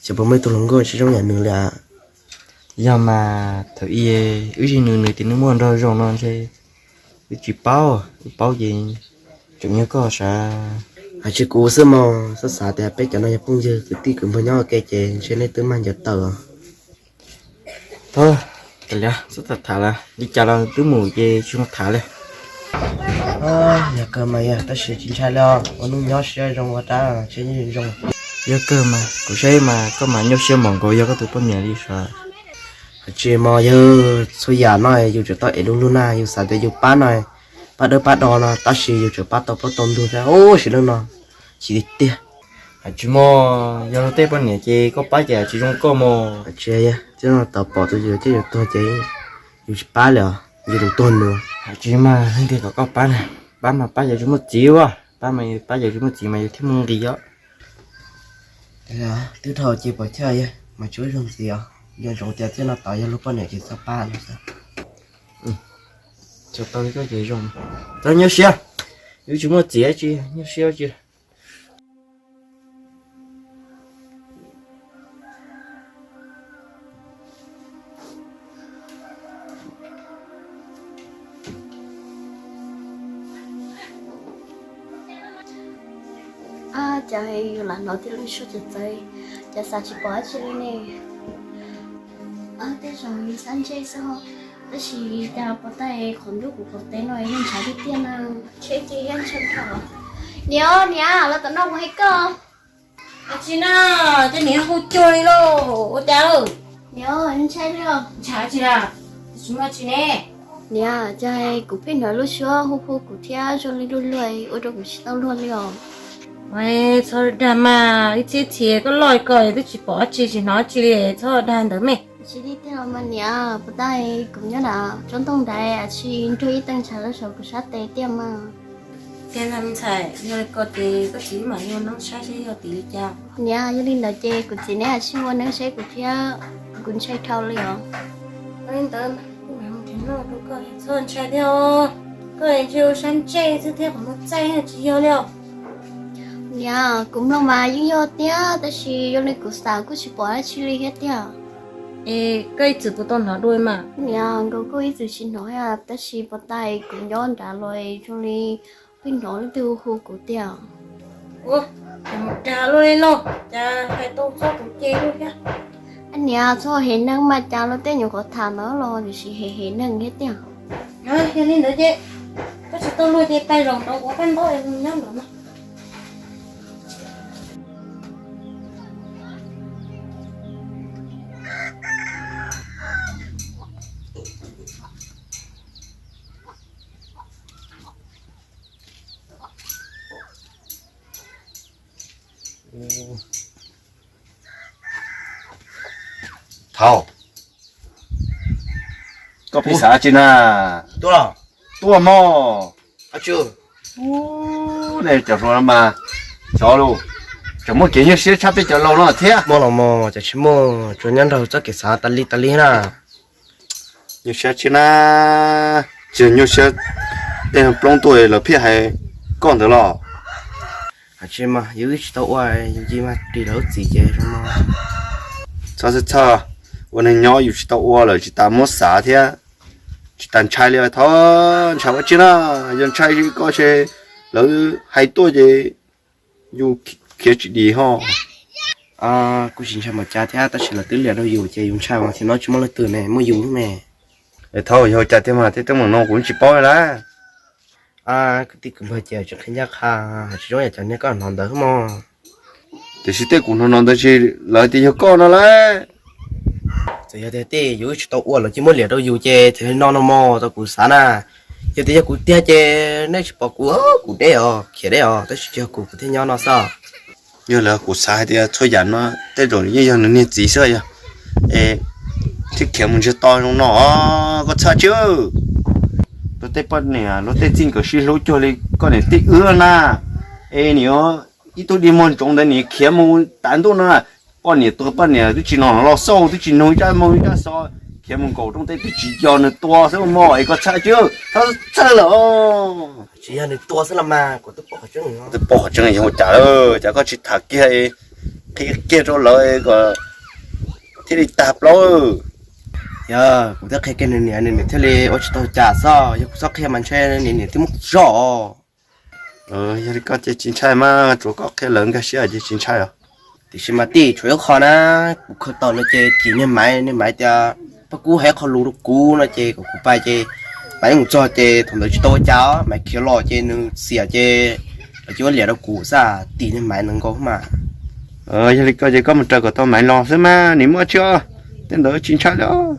Xyov puas muaj ib tug hluas nkauj tsis zoo yam nws li. Yog mas thaum ub wb zij nws, nws tias nws muaj nraug zoo no ntshe wb tsis paub, wb paub ces tseem yog koj sav. Hais tsis kuv xwb mog, xav xav tias peb cov no yog phooj ywg kwv tij kwv npawg nyob ua ke ces ntshe nej twb mag ncaws tawm. Txhob tham lawm, li cas los twb mus ces tsis mus tham li. Yog kawg mas yog, tab sis tsis ntshai li os, ua neej nyob siab zoo ua dab tsis zoo. Yog kawg mas, kuv saib mas koj mas nyuaj siab mos nkaus, yog koj tus poj niam li sav. Hais tsis mos, yog txhua yam no yus tseem tau ev du lug na, yus xav tias yus pab no, pab dawb pab do no, tab sis yus tseem pab tau plaub tau ntug thiab, ua siab leej no, chim tiag tiag. Hais tsis mos, yog luag tej poj niam ces koj pab ces tsis zoo koj mos. Hais tsis, txij no tau pom tus yus thiab yus tuag ces yus tsis pab li os, yus tus tuag nws. Hais tsis mas, leej twg kom koj pab na, pab mas pab yog tsis muaj txiv ua, pab mas pab yog tsis muaj txiv mas yus thiaj muaj nqis os. Twb dhau ces pom chawj mas tsis ua zoo ntxiv os, yog zoo tias txij no tod yog luag poj niam ces txhob pab no xwb. Tau li koj ces zoo, txhob nyuaj siab, yus tsis muaj txiv tsis nyuaj siab tsis. Cas yus lam hnov tias lub suab txawv txawv, cas xav tsis pom dab tsi li ne. Tej zaum yus xav ntsej xwb, tab sis cas pom tag qhov nruab kuv qhov teb no yeej ntshav tiag tiag na. Ntshe ces yeej ntshav dhau. Niam, niam, los tom no kuv hais koj. Tsis na, ces niam hu cuag li lauj, ua cas? Niam, ntshav li os. Ntshav tsis na, tsis muaj tsis ne. Niam, cas kuv pheej hnov lub suab hu hu kuv thiab zoo li luag luag, ua rau kuv tsis tau luag li os. Txhob dag mas, ib txhia txhia koj loj ko twb tsis pom dab tsi tsis hnov dab tsi li, txhob dag ntawd me. Tsis li tiag los mas niam, pom tag kuv nyob nram tsob ntoo ntawd tsis nrog ib teev ntshav los saum kuv sab tes tiag mas. Tiag ntag me ntxhais, yog li ko ces koj txiv mam li ua neeb saib seb yog tim li cas. Niam, yog li ntawd ces kuv txiv neb sib ua neeb saib kuv thiab, kuv ntshai dhau li os. Li ntawd kuv mam mus nrhiav noj rau koj, txhob ntshai thiab os. Koj ntshe ua sab ntsej xwb thiab, qhov muag txaij tsis yog li os. Niam, kuv mloog mas yeej yog tiag, tab sis yog li kuv xav kuj tsis pom dab tsi li thiab tiag. Es koj ib txwm puas tau hnov dua mas? Niam, nkaus kuj ib txwm tsis hnov, tab sis pom tag kuv nyob nrad los zoo li pheej hnov leej twg hu hu kuv tiag. Ua, cas mus dag luaj li lauj, cas hais tau txog kuv ces luaj thiab. Niam, txhob hem neeg mas, cas luag tej nyuam qhuav tham ntawd los tiam sis hem hem neeg thiab tiag. Yog li ntawd ces koj tsis tau luag ces pais zaum nraud kuv pab ntaub nyob nraud no. Thaum koj pheej xav tsi na? Tuaj mog. Nej cov hluas no mas, xyov los, tseem muaj kev nyuaj siab tshaj peb cov laus no thiab. Muaj los mas, cas tsis muaj, tsuas nyob nraug txoj kev xav tas li tas li na. Nyuaj siab tsi na, tsis nyuaj siab tej plooj tuaj lawv pheej hais koj ntawd los? Hais tsis mas, yus tsis tau ua, yus cia li ris lawv lub txim ces zoo no. Txhob txhob, ua neeg nyob yus tsis tau ua lawm tsis tas muab xav thiab, tsis tas ntshai li, thov ntshai ua tsi na, yog ntshai koj ces lawv hais tuaj ces yus khiav tsis dim ho. Kuv tsis ntshai npaum cas thiab, tab sis lawv twb liam rau yus ces yus ntshai mas, thaum no tsis muaj leej twg ne, muaj yus ne. Thaum yog cas tiag mas, tej teeb meem no kuv tsis paub lawm. Kwv tij kwv npawg ces tseem qhia ncaj qha, hais tsis zoo yam cov niag koj hnov ntawd mog. Tiam sis tej kuv hnov ntawd ces lawv tias yog koj no lauj. Txawm yog tias tej yus tsis tau ua los cia muab liam rau yus ces thaum no no mog, tau kuv xav na. Yog tias yog kuv tiag ces nej tsis pom kuv, kuv deb os, khiav deb os, tab sis tsis yog kuv, kuv thiaj nyob no xwb. Yog lawm kuv xav hais tias txhua yam no tej zaum yeej yog nws niag txiv xwb yog, es thiaj khiav mus ntsiag to zoo no. Koj txhob tsis, luag tej poj niam luag tej txij nkawm sib hlub cuag li koj niam tij wb na, es niam ib tug dig muag ntsoov ntawd niam khiav mus tas ntuj no. Poj niam tuag poj niam twb tsis nov los xauj, twb tsis nug ib zaj moo ib zaj xov, khiav mus nkaum rooj teb twb tsis yog nws tua xwb mog, es koj txhob tsis, txhob txhawj lawm. Tsis yog nws tua xwb los mas, kuv twb pom qhov tseeb, twb pom qhov tseeb yog ua cas lawm, cas koj tsis tham kiag. Qhia kiag rau lawv kom thiaj li tag plaub. Yog kuv thiaj qhia kiag nws niam, nws niam thiaj li ua tsis tau cas xwb. Yog kuv txhob qhia mas ntshe nws niam thiaj muab zoj. Yog li koj ces tsis ntshai mas, tsuas koj qhia lawv nkag siab ces tsis ntshai os. Tiam sis mas tij, tshuav ib qho na, kuv khaws tau no ces tim niag Maiv, niag Maiv tias Paj Kub hais qho lus rau kuv no ces kom kuv pais ces Maiv mus txog ces thaum ntawd tsis tau ua cas, Maiv khiav los ces nws xiam ces lawv cia li ua liam rau kuv xwb, tim niag Maiv ntawd nkaus mas. Yog li koj ces koj mus raws kom tau Maiv los xwb mas, nim muaj tsis os, tej ntawd tsis ntshai li os.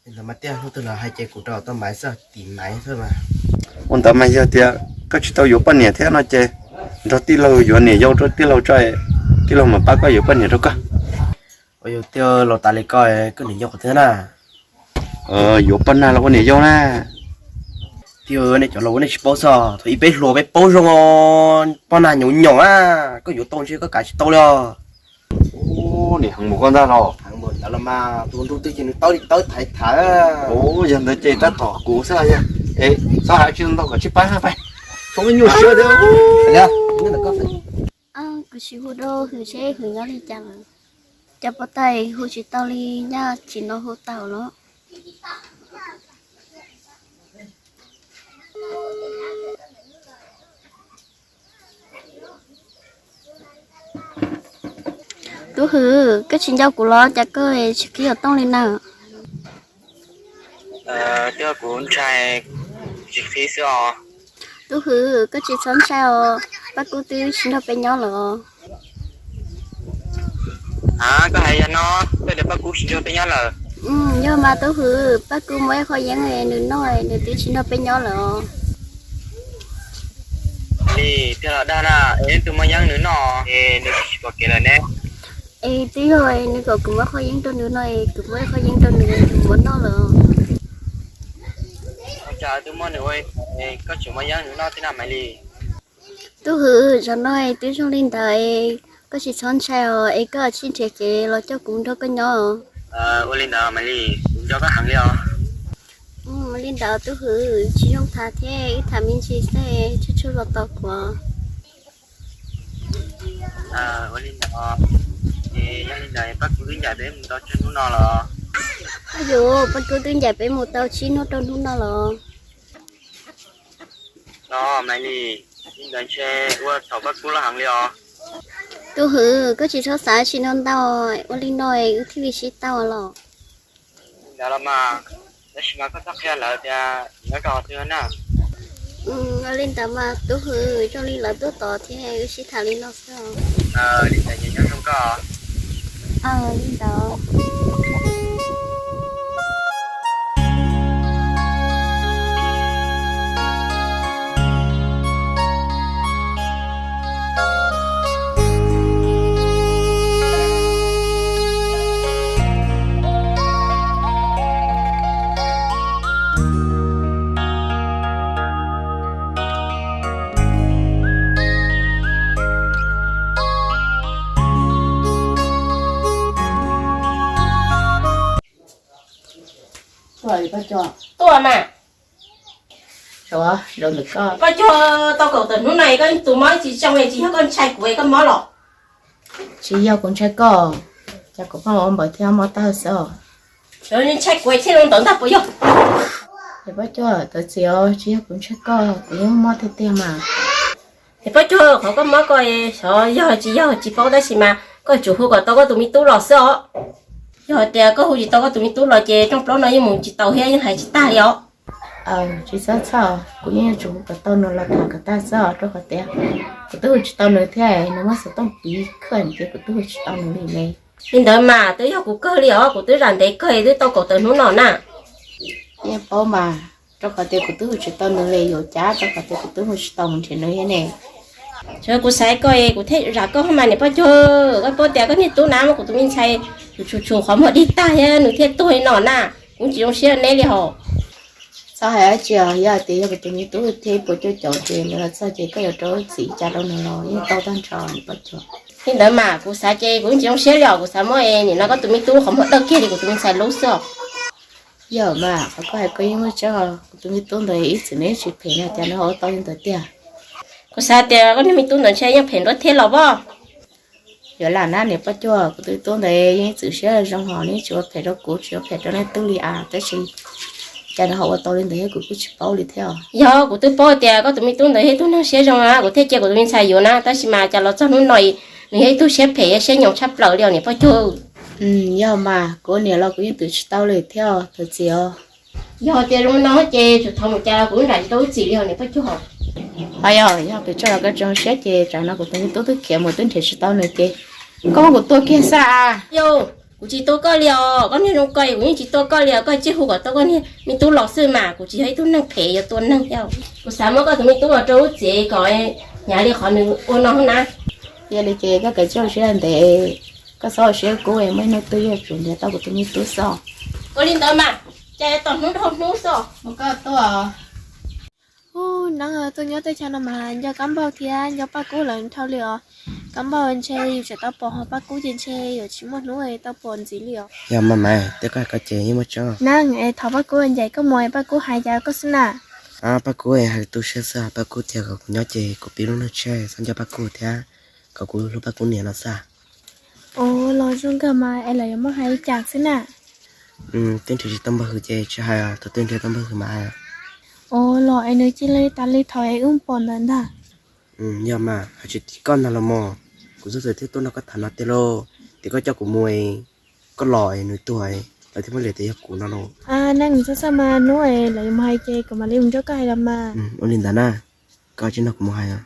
Ntawd mas tiag, hnub twg los hais ces kuv rau tau Maiv xwb, tim Maiv xwb mas. Ua ntawd mas yog tias koj tsis tau yuav poj niam thiab no ces nrog tij laug yuav niam yau rau tij laug tso, tij laug mam pab koj yuav poj niam rau koj. Ua yog tiag, laus tas li koj, koj niam yau qhov twg na? Yuav poj nag los ua niam yau na. Tiag, nej cov laus nej tsis paub xwb, thaum ub peb hluas peb paub zoo, poj nag nyaum nyaum a, koj yuav tau ntshe koj kav tsis tau li os. Nim heev mus koj ntag los. Heev mus ntawd los mas tus nruj twg ces nws tawb li tawb thaiv thaiv. Yog ntawd ces tab tom kuv xwb yog. Es txhob hais tsis ntau kom tsib pab pais. Txhob nyuaj siab thiab. Kuv tsis hu rau Hwm seb Hwm nyob li cas lawm. Cov pov tais hu tsis tau li, nyaj tsis no hu tau los. Tub Hwm, koj tsis nco kuv los cas koj tsis qhib xov tooj li na? Twb yog kuv ntshai tsis qhib xwb os. Tub Hwm, koj tsis txhob ntshai os, Paj Kub twb tsis nrog peb nyob lawm os. A, koj hais yog no, koj tias Paj Kub tsis nrog peb nyob lawm? Yog mas Tub Hwm, Paj Kub muaj ib qho yeeb nws noj, nws twb tsis nrog peb nyob lawm os. Li tiag los dag na, es leej twg muaj yeeb nws noj es nws tsis pom kev lawm ne? Es twb yog nws kom kuv muab qhov yeeb rau nws no es kuv muab qhov yeeb rau nws, nws muab noj lawm. Ua cas twb muab nws ua, koj tseem muab yeeb nws noj thiab na Maiv Lis? Tub Hwm, zaum no twb zoo li ntawd, koj tsis txhob ntshai os, es koj cia li nrhiav kev los coj kuv nrog koj nyob. Ua li ntawd Maiv Lis, kuv nco koj heev li os. Ua li ntawd Tub Hwm, tsis zoo tham thiab, wb tham me ntsis xwb, tshuav tshuav los tos kuv. Ua li ntawd, es yog li ntawd Paj Kub twb ncaim peb mus tau tsib hnub no los? Yus, Paj Kub twb ncaim peb mus tau tsib hnub rau hnub no los. Los Maiv Lis, li ntawd ntshe ua txhaum Paj Kub loj heev li os. Tub Hwm, koj tsis txhob xav tsis no ntau, ua li no wb thiaj li sib tau los. Li ntawd los mas, tab sis mas koj txhob qhia lawv tias nyob rau qhov twg na. Ua li ntawd mas Tub Hwm, zoo li lawv tuaj tod thiab wb sib tham li no xwb. Li ntawd nyob zoo koj. Li ntawd. Tuaj mas. Paj Cuag, tau kaum tawm hnub no koj tus mob tsis zoo, tsis yog koj ntshai kuv koj mob los? Tsis yog kuv ntshai koj, cas kuv pheej ua npaws thiab mob tag xwb os. Ntshai kuv thiaj li ntawd ntag puas yog? Es Paj Cuag, txawm txiv os, tsis yog kuv ntshai koj, kuv yeej mob tiag tiag mas. Es Paj Cuag, qhov koj mob koj xyov yog tsis yog tsis paub tab sis mas koj tsum hu kom tau koj tus me tub los xwb os. Yog hais tias koj hu tsis tau koj tus me tub los ces rooj plaub no yeej mus tsis tau thiab yeej hais tsis tag li os. Tsis txhob txhawj, kuv yeej yuav tsum hu kom tau nws los tham kom tag xwb os, rau qhov tias kuv twb hu tsis tau nws thiab, nws muaj xov tooj piv khawm ces kuv twb hu tsis tau nws li ne. Li ntawd mas twb yog kuv kawg li os, kuv twb zam ntev kawg twb tau kaum tawm hnub no na. Yeej paub mas, rau qhov tias kuv twb hu tsis tau nws li, yuav cas rau qhov tias kuv twb hu tsis tau mus nrhiav nws thiab ne. Tsuav kuv xaiv koj es kuv thiaj zam koj mas niam Paj Cuag, koj paub tias koj niag tub na muab kuv tus me ntxhais tshum tshum qhov muag dig tag thiab nws thiaj tuag li no na, kuv tsis zoo siab neb li hos. Txhob hais dab tsi os, yog hais tias yog kuv tus me tub thiab ib puas cuaj caum ces nws los txog ces koj yuav rau txim cas rau nws los yeej tau tag nrho niam Paj Cuag. Li ntawd mas kuv xav ces kuv tsis zoo siab li os, kuv xav muab es nim no koj tus me tub qhov muag dawb kiag li kuv tus me ntxhais lub xwb os. Yog mas, qhov koj hais koj yeej muaj tseeb os, kuv tus me tub ntawd ib txwm nws yeej tsis phem na, cas nws ho ua tau li ntawd tiag. Kuv xav tias koj niag me tub ntawd ntshe yeej phem nruab thiab los pob. Yuav lam na niam Paj Cuag, kuv tus tub ntawd yeej txwm siab zoo hos nws tsis ua phem rau kuv tsis ua phem rau leej twg li as, tab sis cas nws ho ua tau li ntawd thiab kuv kuj tsis paub li thiab. Yog kuv twb paub tias koj tus me tub ntawd yog ib tug neeg siab zoo na kuv thiaj cia kuv tus me ntxhais yuav na, tab sis mas cas los txog hnub no nws yog ib tug siab phem siab nyoos tshaj plaws li os niam Paj Cuag. Yog mas kuv ua niam los kuv yeej twm tsis tau li thiab os thov txim os. Yog tias zoo no ces tsam thov mus cas kuv nram tsis tau ib txim li os niam Paj Cuag. Yog pes tsawg los koj tsis zoo siab ces tsam no kuv tus me tub twb khiav mus twb nrhiav tsis tau nws ces koj muab kuv tua kiag xwb. Yog kuv tsis tua koj li os, koj niag zoo ko kuv yeej tsis tua koj li os, koj tsis hu kom tau koj niag me tub los xwb mas, kuv tsis yog ib tug neeg phem yuav tua neeg thiab. Kuv xav muab koj tus me tub los rau lub txim kom hnyav li qhov nws ua no na. Yog li ces koj kav tsij ua siab ntev, koj txhob ua siab kub, muaj ib hnub twg yuav tsum nrhiav tau kuv tus me tub xwb. Ua li ntawd mas, cas yuav tos hnub dhau hnub xwb. Ub, neeb tuaj nyob teb chaws no mas nco Kab Npauj thiab nco Paj Kub lawv dhau li os. Kab Npauj ntshe yus tseem tau pom, ho Paj Kub ces ntshe yuav tsis muaj hnub tau pom ntxiv li os. Yog mas mas, twb koj hais ko ces yeej muaj tseeb. Neeb, es thov Paj Kub ncaim koj mus, Paj Kub hais cas koj xwb na. Paj Kub hais tu siab xwb, Paj Kub tias kom kuv nyob ces kuv pib lub neej tshiab txhob nco Paj Kub thiab kom kuv hlub Paj Kub niam no xwb. Ua los zoo kawg mas, es lawv yuav muab hais li cas xwb na? Twb nrhiav tsis tau npawg hwm ces tsis hais, thaum twg nrhiav tau npawg hwm mas hais. Ua los es nws cia li tas li thaum es wb pom ntawd ntag. Yog mas, hais tsis tim koj ntag los mas, kuv txhob txawm thiaj tuaj nrog koj tham no tiag lauj. Tias koj coj kuv mus, koj los nws tuag, lawv thiaj muab liam tias yog kuv no lauj. Neeb, txhob txhawj mas, hnub lawv yuav mus hais ces kuv mam li mus nrog koj hais los mas. Ua li ntawd na, koj tsis nrog kuv mus hais,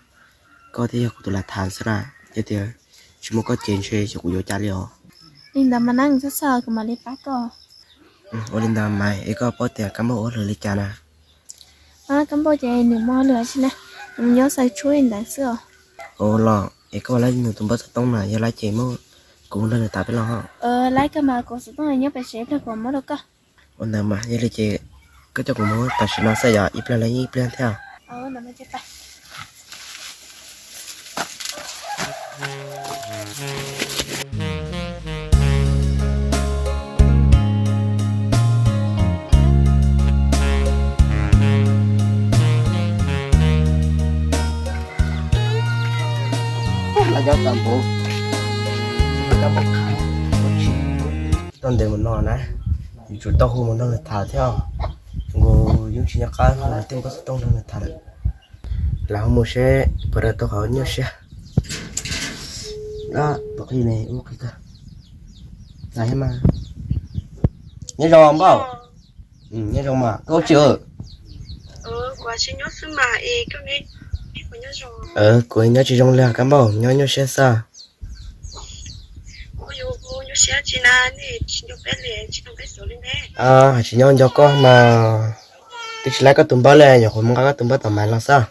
koj thiaj yog kuv tus lam tham xwb na. Yog tias tsis muaj koj ces ntshe xyov kuv yuav cas li os. Li ntawd mas neeb, txhob txhawj, kuv mam li pab koj. Ua li ntawd mas, es koj paub tias Kab Npauj ua hauj lwm li cas na? Kab Npauj ces nws muaj hauj lwm tsis na, nws nyob xaws tshuab li ntawd xwb os. Ua los es koj laib nws tus npawb xov tooj na, yog laib ces muab kuv hu nrog nws tham peb los. Laib kawg mas, kuv xov tooj nyob pem tsev, ib pliag kuv muab rau koj. Ua ntawd mas, yog li ces koj coj kuv mus tam sim no xwb yog ib pliag los yeej ib pliag thiab. Tau ntev mus no na, yuav tsum tau hu mus nrog nws tham thiab. Nkaus yus tsis nco qab hu nws tej npawb xov tooj nrog nws tham lawm. Lam hu mus seb puas tau qhov nyuaj siab. Nyob zoo npauj. Nyob zoo mas, koj ua tsi? Kuv nyob tsis zoo li Kab Npauj, nyob nyuaj siab xwb. Hais tsis nyob nco koj mas, twb tsis laib koj tus npawb li, nyuam qhuav mus nqa koj tus npawb tom Maiv los xwb.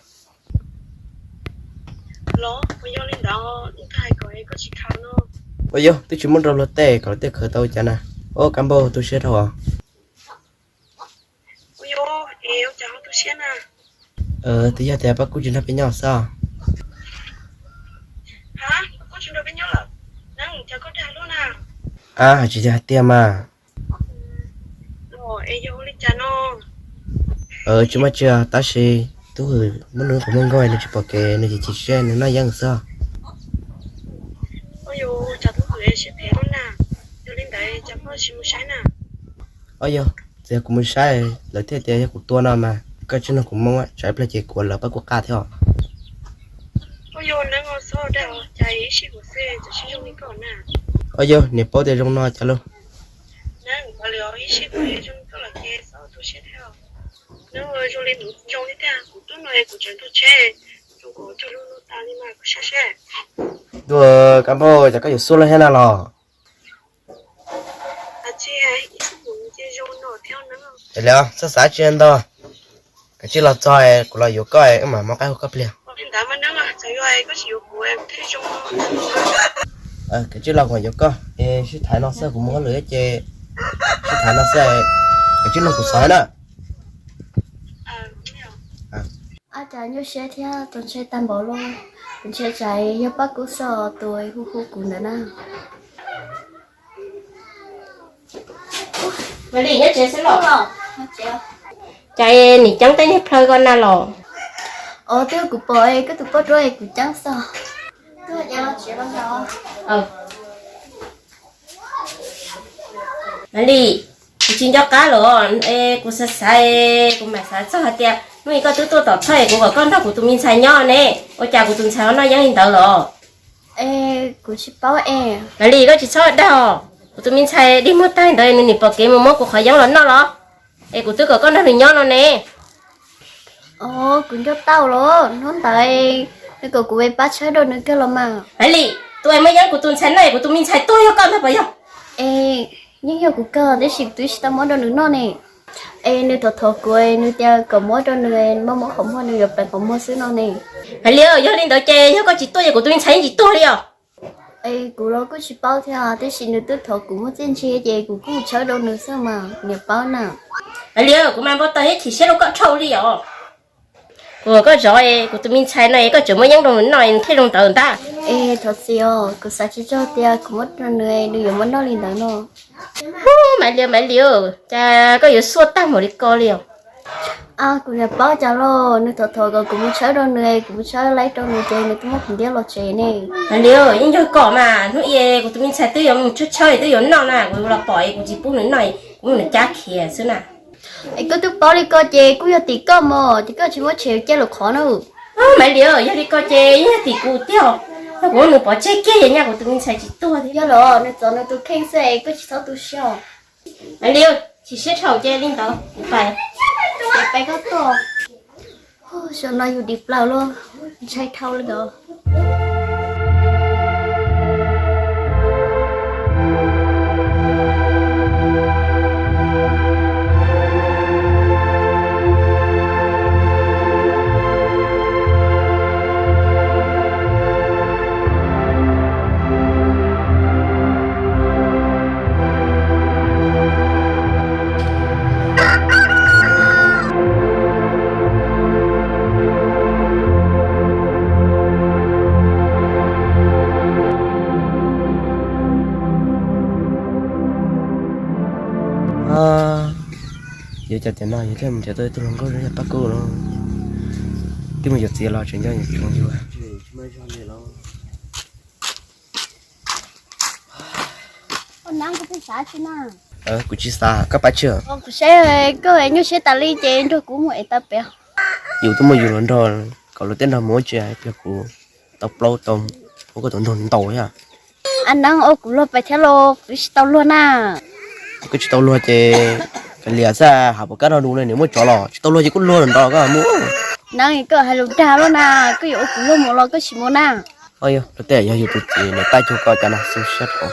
Ua yog twb tsis muab rau luag tej kom luag tej khwv tau cas na. Ua Kab Npauj tu siab dhau os. Twb yog tias Paj Kub tsis nrog peb nyob xwb. Ab, hais tsis tiag hais tiag mas. Tsis muaj tsi, tab sis Tub Hwm muab nws qhov muag nkaug nws tsis pom kev, nws chim chim siab nws noj yeeb xwb. Ua yog, txawm yog kuv mus saib lawv thiaj tias yog kuv tua no mas koj tsis nug kuv moo, tsam ib pliag ces kuv ua lawv Paj Kub qaj thiab os. Ua yog, niam paub tias zoo no cas lauj. Tuaj Kab Npauj, cas koj yuav xub lawm thiab na los? Li, txhob xav tsi ntau, kav tsij los txog kuv los yuav koj, wb mam muab qaib hu koj pliag. Kav tsij los kuv yuav koj es sib tham no xwb, kuv mus hauj lwm ces sib tham no xwb, kav tsij nug kuv xov na. Ab, cas nyuaj siab thiab tus ntshe tag npaum li, kuv ntshe tsam yog Paj Kub xwb tus hu hu kuv ntawd na. Cas nim ceeb tej niag plhaw ko na los? Os, twb kuv pom koj tus poj ruam es kuv ceeb xwb. Maiv Lis, kuv tsis nco qab los, kuv xav xav, kuv mam xav txog hais tias hnub ib koj twb tuaj tom thawj kuv kom koj nrog kuv tus me ntxhais nyob ne, ua cas kuv tus ntxhais ho noj yeeb li ntawd los? Kuv tsis paub es. Maiv Lis, koj tsis txhob dag, kuv tus me ntxhais dig muag tag ntawd nws nim pom kev mus muab kuv qhov yeeb los noj los, es kuv twb kom koj nrog nws nyob no ne. Os, kuv nco tau los, hnub ntawd nws kom kuv pab tshawb rau nws kawg los mas. Maiv Lis, tus es muab yeeb kuv tus ntxhais noj es kuv tus me ntxhais tuag yog koj ntag puas yog? Es, yeej yog kuv kawg tiam sis kuv twb tsis tau muab rau nws noj ne. Es nws thov thov kuv, nws tias kom muab rau nws, muab muab qhov muag nws yuav pleev qhov muag xwb no ne. Maiv Lis, yog li ntawd ces yog koj tsis tuaj ces kuv tus me ntxhais yeej tsis tuag li os. Es kuv los kuj tsis paub thiab tiam sis nws twb thov kuv muab txiaj ntsig ces kuv kuj tshawb rau nws xwb mas, niam paub na. Maiv Lis, kuv mas npau taws thiab chim siab rau koj dhau li os. Kuv kom koj zov, kuv tus me ntxhais no es koj tseem muab yeeb rau nws noj es nws thiaj zoo ntawd ntag. Es thov txim os, kuv xav tsis txog tias kuv muab rau nws, nws yuav muab noj li ntawd no. Maiv Lis, Maiv Lis, cas koj yuav xuaj tag npaum li ko li os? Kuv niam paub cas los, nws thov thov kom kuv mus tshawb rau nws, kuv mus tshawb laib rau nws ces nws twb muab kuv ntiab los tsev ne. Maiv Lis, yeej yog koj mas, hnub ib kuv tus me ntxhais twb yuav mus tshawb tshawb twb yuav noj na, kuv los pom es kuv tsis pub nws noj, kuv muab nws cab khiav xwb na. Es koj twb paub li ko ces kuj yog tim koj mog, ces koj tsis muab tshem cia lwm qhov na. Maiv Lis, yog li ko ces yeej yog tim kuv tiag, yog kuv muab nws pov tseg kiag ces nyaj kuv tus me ntxhais tsis tuag thiab. Yog los nws txov nws tus kheej xwb es koj tsis txhob tu siab. Maiv Lis, chim siab dhau ces li ntawd kuv pais. Ces pais koj tuaj. Xyov no yus dim plaws luaj, ntshai dhau li os. Yuav cas tiam no yus thiaj mus nrhiav tau ib tug hluas nkauj zoo yam Paj Kub no. Twb mus yuav txiv los tseem nco yus tseem yus. Kuv tsis xav, koj pab tshwj. Kuv saib koj nyuaj siab tas li ces nrog kuv mus ev taw pem. Yus twb muaj yus los nrog, kom luag tej nrog mus ua tsi, pliag kuv tau plaub tau, ua koj tus nrog ntaus thiab. A Neeb, ua kuv luag pais thiab los kuv tsis tau luag na. Koj tsis tau luag ces kav liam xwb, hais puas kab nrog lus ne, nws muaj tsov los tsis tau luag ces kuj luag nrog koj mus. Neeb, koj hais lus dag luaj na, koj yuav ua kuv luag mus los koj tsis mus na. Yog luag tej yog yus tus txiv nws pab cuag koj cas na, xu siab rau.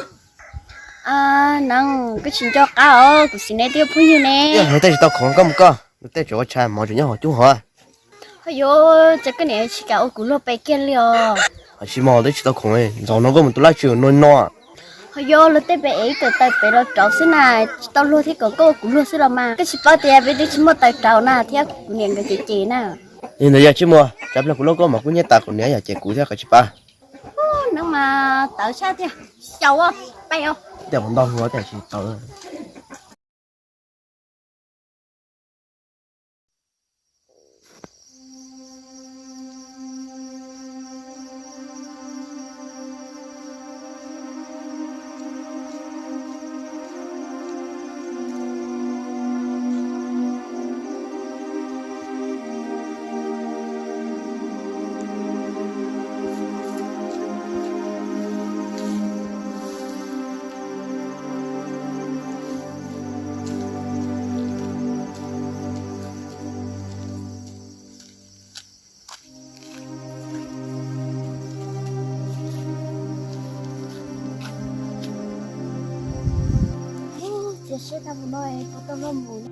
Neeb, koj tsis nco qab os, kuv xwm ne twb yog phooj ywg ne. Luag tej tsis tau khoom koj mus koj, luag tej tseem ua tshais mov tseem nyob hauv cub hov. Ho yuav, cas koj niam tsis kam ua kuv luag pem kiag li os. Hos tsis mog, twb tsis tau khoom, zaum no koj mus tus laj tsi no no. Ho yuav, luag tej pem ev ib kawm taw pem los rauv xwb na, tsis tau luag thiab kom koj ua kuv luag xwb los mas. Koj tsis paub tias peb twb tsis muaj taw rauv na thiab kuv niam nkawd cem cem na. Li ntawd yog tsis muaj, tsam pliag kuv lub koob mov kub hnyiab tas kuv niam yam cem kuv thiab koj tsis paub. Neeb mas tawv tshaj tiag, xyaum pem os. Tias kuv ntau hluas tias tsis tawv. Txiav siab tag mus no es puas tau luag mus?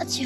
Ab tsi,